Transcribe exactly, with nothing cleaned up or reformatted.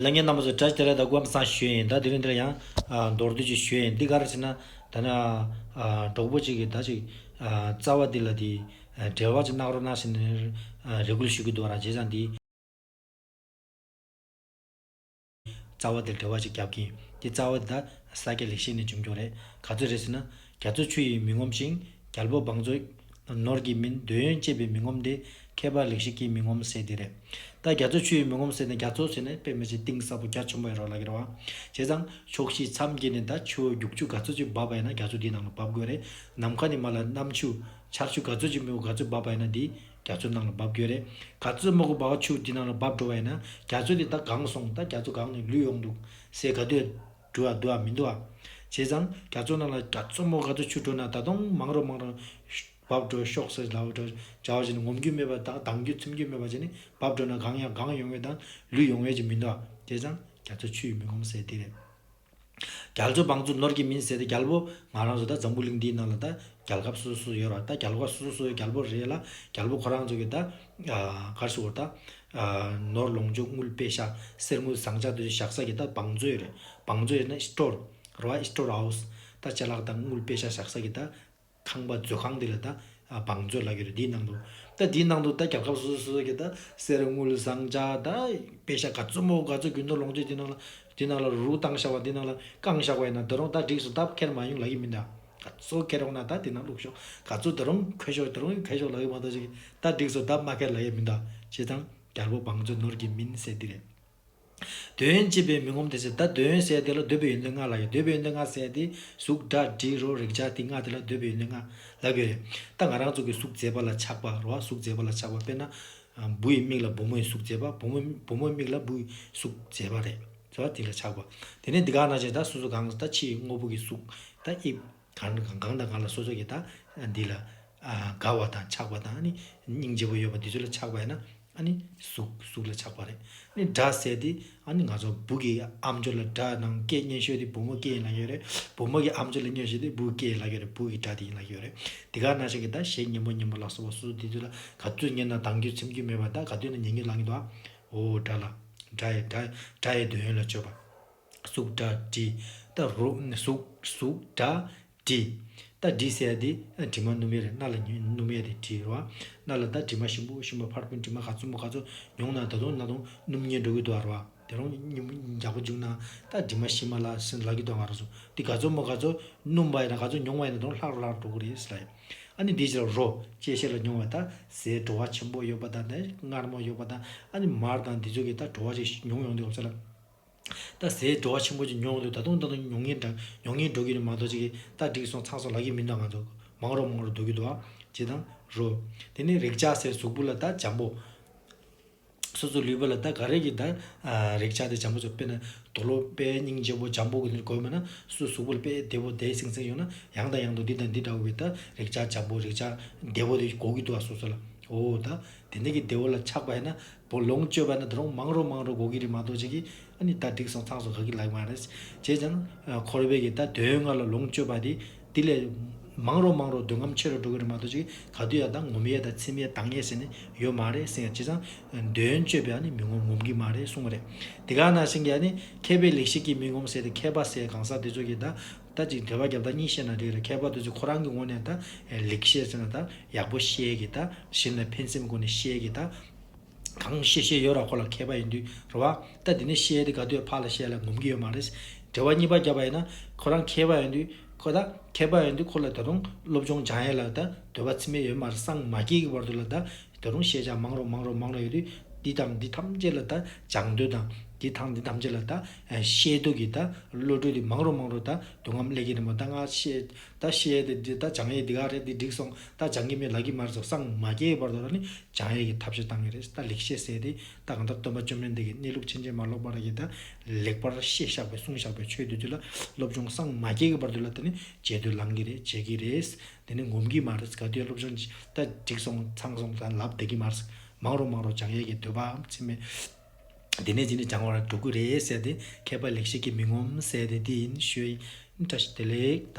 ལྷན་རྒྱས་རྣམ་པ་ཚོ་བཀྲ་ཤིས་བདེ་ལེགས་དང་སྐུ་ཁམས་བཟང་ཞུ་ཡིན། ད་དེ་རིང་འདིར་ཡང་ཨ་མདོར་བསྡུས་ཅིག་ཞུ་ཡིན། འདི་ག་རེ་ཟེར་ན། ད་ནི་ཨ་གྲོགས་པོ་གཅིག་གིས་ད་ཅིག་ཨ་རྩ་བ་འདི་ལ་འདི་ཨ་འགྲེལ་བ་ཅིག་གནང་རོགས་གནང་ཟེར་ནས་ཨ་རེ་སྐུལ་ཞུ་གི་འདུག་ར། བྱས་ཙང་འདི་རྩ་བ་འདིར་འགྲེལ་བ་ཅིག་རྒྱབ་ཀྱི་ཡིན། འདི་རྩ་བ་འདི་ད་ས་སྐྱ་ལེགས་བཤད་ནས་བྱུང་རྒྱུ་རེད། ག་ཚོད་རེད་ཟེར་ན། རྒྱ་མཚོ་ཆུ་ཡིས་མི་ངོམས་ཤིང་། རྒྱལ་པོ་བང་མཛོད་ནོར་གྱིས་མིན། འདོད་ཡོན་བཅས་པས་མི་ངོམས་ཏེ། མཁས་པ་ལེགས་བཤད་ཀྱིས་མི་ངོམས་ཟེར་འདི་རེད། ད་རྒྱ་མཚོ་ཆུ་ཡིས་མི་ངོམས་ཟེར་ནས་རྒྱ་མཚོ་ཟེར་ནས་དཔེ་མི་སྲིད་གཏིང་ཟབ་པོ་རྒྱ་ཆེན་པོ་ཡིན་རོགས་ལབ་ཀྱི་རེད་བ། བྱས་ཙང་ཕྱོགས་བཞི་མཚམས་བརྒྱད་ནས་ད་ཆུ་བོ་རྒྱུག་ཆུ་ག་ཚོད་ཅིག་འབབ་པ་ཡིན་ན་རྒྱ་མཚོ་འདིའི་ནང་ལ་འབབ་དགོས་རེད། ནམ་མཁའ་ནས་མར་ལ་གནམ་ཆུ་ཆར་ཆུ་ག་ཚོད་ཅིག་མི་འོ་ག་ཚོད་འབབ་པ་ཡིན་ན་འདི་རྒྱ་མཚོའི་ནང་ལ་འབབ་དགོས་རེད། ག་ཚོད་མོ་གོ་འབབ་ཆུ་འདི་ནང་ལ་འབབ་འགྲོ་བ་ཡིན་ན་རྒྱ་མཚོ་འདི་ད་གང་སོང་ད་རྒྱ་མཚོ་གང་ནས་ལུད་ཡོང་འདུག་ཟེར་ག་དུས་འགྲོ་བ་འདུག་བ་མི་འདུག་བ། བྱས་ཙང་རྒྱ་མཚོ་ནང་ལ་རྒྱ་མཚོ་མོ་ག་ཚོད་ཆུ་འགྲོ་ན་ད་དུང་མང་རུ་མང་རུ་འབབ་འགྲོ་ཤོག་ཟེར་ལབ་འགྲོ་བྱ་བ་ཅིག་ནི་ངོམ་རྒྱུ་མེད་པ་དང་ལྡང་རྒྱུ་ཚིམ་རྒྱུ་མེད་པ་ཅིག་ནི་འབབ་འགྲོ་ན་གང་ཡང་གང་ཡོང་བའི་དང་ལུད་ཡོང་བའི་ཅིག་མི་འདུག་བ། བྱས་ཙང་རྒྱ་མཚོ་ཆུ་ཡིས་མི་ངོམས་ཟེར་དེ་རེད། རྒྱ་མཚོ་བང་མཛོད་ནོར་གྱིས་མིན་ཟེར་ཏེ་རྒྱལ་པོ་ང་རང་ཚོ་ད་འཛམ་བུ་གླིང་འདིའི་ནང་ལ་ད་རྒྱལ་ཁབ་སོ་སོ་སོ་ཡོད་ར། ད་རྒྱལ་ཁབ་སོ་སོ་སོའི་རྒྱལ་པོ་རེད་ལ། རྒྱལ་པོ་ཁོ་རང་ཚོ་གི་ད་ཨ་གར་སོ་ད་ཨ་ནོར་ལོངས་སྤྱོད་དངུལ་པེ་ཤ་གསེར་དངུལ་ཟངས་ལྕགས་དེ་ཚོ་བཞག་ས་གི་ད་བང་མཛོད་རེད། བང་མཛོད་ཡིན་ན་སི་ཊོར་ར་བ། སི་ཊོར་ཧའུ་སི། ད་ཅ་ལག་དང་དངུལ་པེ་ཤ་བཞག་ས་གི་ད་ཁང་པ་མཛོད་ཁང་དེ་ལ་ད་ཨ་བང་མཛོད་ལབ་ཀྱི་རེད། དེའི་ནང་དུ་ད་དེའི་ནང་དུ་ད་རྒྱལ་ཁབ་སོ་སོ་སོ་གི་ད་གསེར་དངུལ་ཟངས་ལྕགས་ད་པེ་ཤ་ག་ཚོད་མོ་ག་ཚོད་རྒྱུ་ནོར་ལོངས་སྤྱོད་དེ་ནང་ལ་དེ་ནང་ལ་རུ་བཏང་བཞག་པ་དེ་ནང་ལ་བཀང་བཞག་པ་ཡིན་ན་ད་རུང་ད་འགྲིག་སོང་། ད་ཁྱེར་མ་ཡོང་ལབ་ཀྱི་མིན་ད། ག་ཚོད་ཁྱེར་འོང་ན་ད་དེ་ནང་བླུགས་ཤོག་ག་ཚོད་ད་རུང་ཁྱེར་ཤོག་ད་རུང་ཁྱེར་ཤོག་ལབ་ཀྱི་མ་གཏོགས་ཅིག་ད་འགྲིག་སོང་ད་མ་ཁྱེར་ལབ་ཀྱི་མིན་ད། བྱས་ཙང་རྒྱལ་པོ་བང་མཛོད་ནོར་གྱིས་མིན་ཟེར་དེ་རེད། འདོད་ཡོན་བཅས་པས་མི་ངོམས་ཏེ་ཟེར། ད་འདོད་ཡོན་ཟེར་དེ་ལ་འདོད་པའི་ཡོན་ཏན་ལྔ་ལབ་ཀྱི། འདོད་པའི་ཡོན་ཏན་ལྔ་ཟེར་དེ་གཟུགས་སྒྲ་དྲི་རོ་རེག་བྱ་དེ་ལྔ་དེ་ལ་འདོད་པའི་ཡོན་ཏན་ལྔ་ལབ་ཀྱི་རེད། ད་ང་རང་ཚོ་གི་གཟུགས་མཛེས་པ་ལ་ཆགས་པ་རེད་བ། གཟུགས་མཛེས་པ་ལ་ཆགས་པ་དཔེར་ན་ཨ་བུ་ཡི་མིག་ལ་བུ་མོའི་གཟུགས་མཛེས་པ། བུ་མོ་བུ་མོའི་མིག་ལ་བུ་ཡི་གཟུགས་མཛེས་པ་རེད་བ། དེ་ལ་ཆགས་པ། དེ་ནས་འདི་ག་ན་བྱས་ད་སོ་སོ་གང་ད་ཕྱིའི་དངོས་པོ་གི་གཟུགས་ད་དབྱིབས་གང་གང་གང་དང་གང་ལ་སོ་སོ་གི་ད་འདི་ལ་ཨ་དགའ་བ་དང་ཆགས་པ་དང་ནི་སྙིང་རྗེ་པོ་ཡོད་པ་འདི་ཚོ་ལ་ཆགས་པ་ཡིན་ན། ཨ་ནི་གཟུགས་གཟུགས་ལ་ཆགས་པ་རེད། ཨ་ནི་སྒྲ་ཟེར་དེ་ཨ་ནི་ང་ཚོ་བུ་གི་ཨམ་ཅོག་ལ་སྒྲ་ནང་སྐད་སྙན་ཤོས་དེ་བུ་མོ་སྐད་ཡིན་ལབ་ཡོད་རེད། བུ་མོ་གི་ཨམ་ཅོག་ལ་སྙན་ཤོས་དེ་བུ་སྐད་ཡིན་ལབ་ཡོད་རེད། བུ་གི་སྒྲ་དེ་ཡིན་ལབ་ཡོད་རེད། དེ་ག་ནང་བཞིན་གྱི་ད་གཞས་སྙན་པོ་སྙན་པོ་ལ་སོགས་པ་སོ་སོ་དེ་དུས་ལ་ག་དུས་ཉན་ན་ལྡང་རྒྱུ་ཚིམ་རྒྱུ་མེད་པ་ད་ག་དུས་ན་ཉན་རྒྱུ་ལང་གི་འདུག་ཨ། འོ་སྒྲ་ལ་སྒྲ་ཡི་སྒྲ་སྒྲ་ཡི་འདོད་ཡོན་ལ་སྤྱོད་པ། གཟུགས་སྒྲ་དྲི། ད་རོ་གཟུགས་གཟུགས་སྒྲ་དྲི། ད་དྲི་ཟེར་ཡ་དེ་དྲི་མ་སྣུམ་ཡ་རེད། སྣ་ལ་སྣུམ་ཡ་དེ་དྲི་རེད་བ། སྣ་ལ་ད་དྲི་མ་ཞིམ་པོ་ཞིམ་པོ་ཕར་ཕུན་དྲི་མ་ག་ཚོད་མོ་ག་ཚོད་མྱོང་ན་ད་དུང་ན་དུང་སྣུམ་ཉེ་འགྲོ་གི་འདུག་ཨ་རེད་བ། དེ་རུང་ཉིན་མོ་ཡག་པོ་བྱུང་ན་ད་དྲི་མ་ཞིམ་མ་ལ་སེམས་ལབ་ཀྱི་འདུག་ང་རང་ཚོ། དེ་ག་ཚོད་མོ་ག་ཚོད་སྣུམ་པ་ཡིན་ན་ག་ཚོད་མྱོང་བ་ཡིན་ན་དུང་ལྷག་རུ་ལྷག་རུ་འགྲོ་གི་རེད་ཟེར་ལ་ཡ། ཨ་ནི་འདི་ཕྱིར་རོ་སྐྱེ་ཤས་ལ་མྱོང་བ་ད་ཟས་བྲོ་བ་ཆེན་པོ་ཡོད་པ་དང་ད་མངར་མོ་ཡོད་པ་དང་ཨ་ནི་མར་དང་འདི་ཚོ་གི་ད་བྲོ་བ་ཅིག་མྱོང་ཡོང་དུས་སྐབས་སུ་ལ། ད་ཟས་བྲོ་བ་ཆེན་པོ་ཅིག་མྱོང་དུས་ད་དུང་ད་དུང་མྱོང་ངེས་འདྲ་མྱོང་ངེས་འགྲོ་གི་རེད་མ་གཏོགས་ཅིག་གིས་ད་འགྲིག་སོང་ཚང་སོང་ལབ་ཀྱི་མི་འདུག་ང་ཚོ་མང་རུ་མང་རུ་འགྲོ་གི་འདུག་ཨ། ཅེས་དང་རོ། དེ་ནས་རེག་བྱ་ཟེར་གཟུགས་པོ་ལ་ད་འཇམ་པོ། སོ་སོ་ལུས་པོ་ལ་ད་ག་རེ་གི་ད་རེག་བྱ་དེ་འཇམ་པོ་ཚོ་དཔེར་ན་དུག་ལོག་དཔེ་སྙིང་རྗེ་པོ་འཇམ་པོ་གི་དེ་གོ་མེད་ན་སོ་སོ་གཟུགས་པོ་ལ་དཔེ་བདེ་པོ་བདེ་སིང་སིང་ཡོང་ན་ཡང་དང་ཡང་དུ་འདི་དང་འདི་འདྲ་བོ་གི་ད་རེག་བྱ་འཇམ་པོ་རེག་བྱ་བདེ་པོ་དེ་གོ་གི་འདུག་ཨ་སོ་སོ་ལ། འོ་ད་དེ་འདྲ་གི་བདེ་པོ་ལ་ཆགས་པ་ཡིན་ན། བོ་ལོངས་སྤྱོད་པ་ན་ད་རུང་མང་རུ་མང་རུ་དགོས་ཀྱི་རེད་མ་གཏོགས་ཅིག་གིས་ཨ་ནི་ད་འགྲིག་སོང་ཚང་སོང་ག་གི་ལབ་ཀྱི་མ་རེད། བྱས་ཙང་འཁོར་བའི་གི་ད་དོན་ལྔ་ལ་ལོངས་སྤྱོད་པ་དེ་དེ་ལས་མང་རུ་མང་རུ་འདོད་རྔམ་ཆེ་རུ་འགྲོ་གི་རེད་མ་གཏོགས་ཅིག་ག་དུས་ཡང་ད་ངོམས་ཡས་དང་ཚིམ་ཡས་དང་ཡས་ཟེར་ནས་ཡོད་མ་རེད་ཟེར་ཡ། བྱས་ཙང་འདོད་ཡོན་སྤྱོད་པས་ཨ་ནི་མི་ངོམས་ངོམས་ཀྱི་མ་རེད་གསུངས་པ་རེད། དེ་ག་ནང་བཞིན་གྱི་ཨ་ནི་མཁས་པས་ལེགས་བཤད་ཀྱིས་མི་ངོམས་ཟེར་ཏེ་མཁས་པ་ཟེར་གང་ཟག་དེ་ཚོ་གི་ད་ད་ཅིག་འགྲེལ་པ་རྒྱབ་ད་གཉིས་བཤད་ན་འགྲིག་རེད། མཁས་པ་དེ་ཚོ་ཁོ་རང་གི་ངོས་ནས་ད་ལེགས་བཤད་ཟེར་ན་ད་ཡག་པོ་བཤད་ཀྱི་ད་གཞན་ལ་ཕན་སེམས་སྒོ་ནས་བཤད་ཀྱི་ད། གང་བཤད་བཤད་ཡོད་ར་ཁོ་ལ་མཁས་པ་ཡིན་དུས་རེད་བ། ད་དེ་ནས་བཤད་དེ་ག་དུས་ཕར་ལ་བཤད་ལ་ངོམས་ཀྱི་ཡོད་མ་རེད། འགྲེལ་པ་གཉིས་པ་བརྒྱབ་པ་ཡིན་ན་ཁོ་རང་མཁས་པ་ཡིན་དུས་ཁོ་ད་མཁས་པ་ཡིན་དུས་ཁོ་ལ་ད་དུང་སློབ་སྦྱོང་སྦྱང་ཡས་ལ་ད་འདོད་པ་ཚིམ་པ་ཡོད་མ་རེད། སངས་མ་རྒྱས་ཀྱི་བར་དུ་ལ་ད་ད་དུང་བཤད་བྱ་མང་རུ་མང་རུ་མང་རུ་ཡོད་དུས་འདི་དང་འདི་ཐམས་ཅད་ལ་ད་སྦྱང་འདོད་དང་འདི་དང་འདི་ཐམས་ཅད་ལ་ད་བཤད་འདོད་ཀྱི་ད་བློ་གྲོས་དེ་མང་རུ་མང་རུ་ད་འདོད་རྔམ་སླེབས་ཀྱི་རེད་མ། ད་ང་བཤད་ད་བཤད་དེ་འདི་ད་སྦྱང་ཡས་འདི་ག་རེད། འདི་འགྲིག་སོང་ད་སྦྱང་གི་མེད་ལབ་ཀྱི་མ་རེད་སོ། སངས་མ་རྒྱས་ཀྱི་བར་དུ་ལ་ནི། སྦྱང་ཡས་ཀྱི་ཐབས་ཤེས་བཏང་གི་རེད། ད་ལེགས་བཤད་ཟེར་དེ་ད་གང་ལྟར་སྟོན་པ་བཅོམ་ལྡན་འདས་ཀྱིས་གནས་ལུགས་ཕྱིན་ཅི་མ་ལོག་པ་ར་གི་ད་ལེགས་པར་བཤད་བཞག་པའི་གསུངས་བཞག་པའི་ཆོས་དེ་དུས་ལ་སློབ་སྦྱོང་སངས་མ་རྒྱས་ཀྱི་བར་དུ་ལ་དེ་ནི་བྱེད་འདོད་ལང་གི་རེད། བྱེད་ཀྱི་རེད། དེ་ནི་ངོམས་ཀྱི་མ་རེད། ག་དུས་སློབ་སྦྱོང་ད་འགྲིག་སོང་ཚང་སོང་ད་ལབ་བསྡད་ཀྱི་མ་རེད། མང་རུ་མང་རུ་སྦྱང་ཡས་ཀྱི་འདོད་པའམ་ཚིམ་མེད་དེ་ནས་དེ་ནི་སྦྱང་བར་འགྲོ་གི་རེད་ཟེར་ཏེ་མཁས་པ་ལེགས་བཤད་ཀྱིས་མི་ངོམས་ཟེར་ཏེ་དེ་ཡིན་ཞུ་ཡིན། བཀྲ་ཤིས་བདེ་ལེགས་ད།